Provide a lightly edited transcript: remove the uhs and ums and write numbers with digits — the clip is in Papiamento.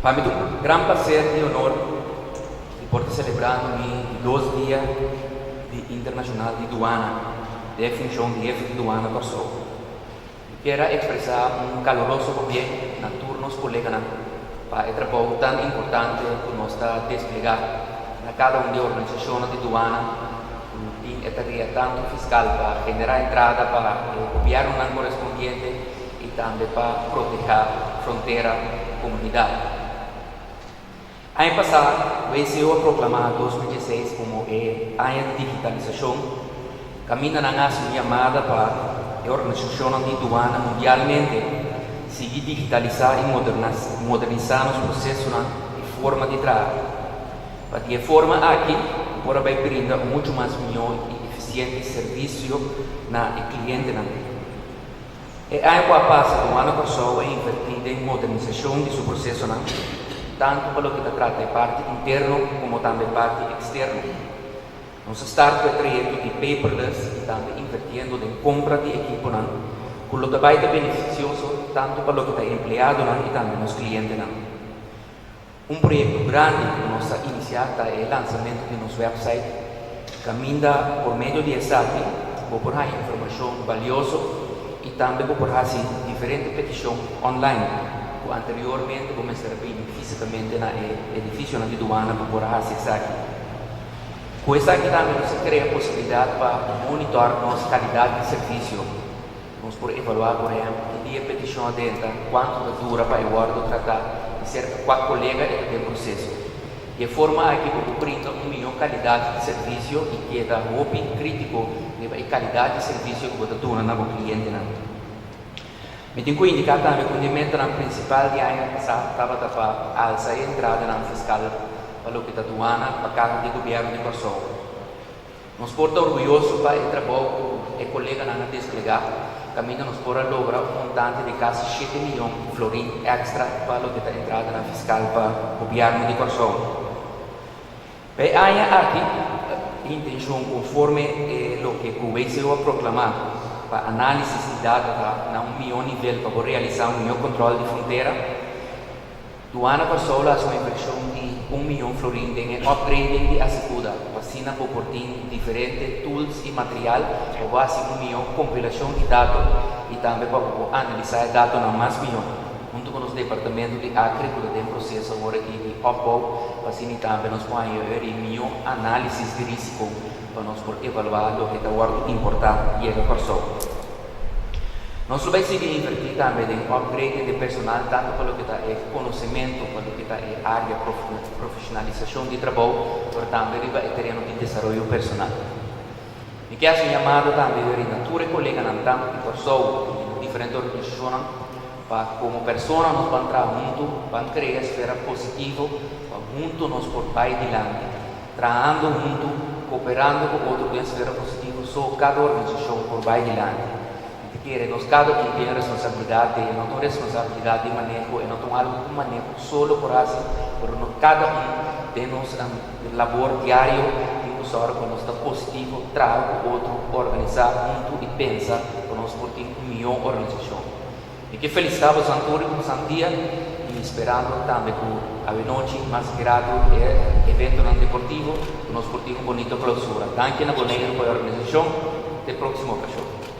Pa mi ta un gran placer y honor di por ta celebrando mi di dos dia di Internacional di Duana den e funcion di Hefe di Duana Kòrsou. Mi kier a expresa un caloroso pabien na tur nos coleganan pa e trabou tan importante cu nos ta desplega na cada un di e organisacionnan di duana cu tin e tarea tanto fiscal pa genera entrada pa e gobiernonan corespondiente i tambe pa protehá frontera komunidat. Aña pasá, WCO a proklamá 2016 komo e aña di digitalisashon, kaminda nan a hasi un yamada pa e organisashonnan di duana mundialmente sigui digitalisá i modernisá nos prosesonan i forma di traha. Pa di e forma aki por a bai brinda un muchu mas mihó i efisiente servisio na e klientenan. E aña ku a pasa Duana Kòrsou a invertí den modernisashon di su prosesonan, tantu pa loke ta trata e parti interno komo tambe e parti eksterno. Nos a start ku e trayekto di paperless i tambe invertiendo den kompra di ekiponan ku lo ta bai ta benefisioso tantu pa loke ta e empleadonan i tambe nos klientenan. Un proyekto grandi ku nos a inisiá ta e lansamentu di nos wèpsait kaminda por medio di esaki bo por haña informashon balioso i tambe bo por hasi diferente petishon online ku anteriormente bo mester a bini físikamente na e edifisionan di duana pa por a hasi esaki. Ku esaki tambe nos a krea posibilidat pa monitor nos kalidat di servisio. Nos por evaluá, por ehèmpel, ki dia e petishon a drenta, kuantu ta dura pa e wòrdu tratá i serka kua kolega e ta den proseso. Di e forma aki bo por brinda un mihó kalidat di servisio i keda hopi krítiko riba e kalidat di servisio ku bo ta duna na bo klientenan. Mi tin ku indiká tambe ku un di e metanan prinsipal di aña pasá tabata pa alsa e entradanan fiskal pa loke ta duana pa kaha di gobièrnu di Kòrsou. Nos por ta orguyoso pa e trabou ku e koleganan a desplegá, kaminda nos por a logra un montante di kasi 7 mion florin èkstra pa loke ta entradanan fiskal pa gobièrnu di Kòrsou. Pa e aña aki, e intenshon konforme e loke ku WCO a proklamá pa análisis di data ta na un mihó nivel pa por realisá un mihó kòntròl di frontera. Duana Kòrsou lo hasi un invershon di 1 mion florin den e upgrading di Asycuda, pa asina bo por tin diferente tools i material pa bo hasi un mihó kompilashon di dato i tambe pa bo por analisá e datonan mas mihó. Huntu ku nos departamento di ACRI ku ta den proseso awor aki di opbou, pa asina tambe nos por haña e mihó análisis di rísiko pa nos por evaluá loke ta wòrdu importá yega Kòrsou. Nos lo bai sigui invertí tambe den upgrading di personal tantu pa loke ta e konosementu, pa loke ta e área profeshonalisashon di trabou, pero tambe riba e tereno di desaroyo personal. Mi ke hasi un yamado tambe yori na tur e koleganan tantu di Kòrsou i di diferente organisashonnan pa komo persona nos ban traha huntu, ban krea esfera positivo pa huntu nos por bai dilanti. Trahando huntu, kooperando ku otro den esfera positivo so kada organisashon por bai dilanti. Mi ta kere nos kada un tin responsabilidat, e no ta un responsabilidat di maneho, e no ta un algu ku maneho solo por hasi, pero no kada un den nos labor diario tin ku sòru pa nos ta positivo, traha ku otro, organisá huntu i pensa pa nos por tin un mihó organisashon. Mi ke felisitá boso tur ku boso dia i sperando tambe ku awenochi mas grato e eventonan deportivo ku nos por tin un bonito klousura. Danki na Boneiru pa e organisashon. Te próksimo okashon.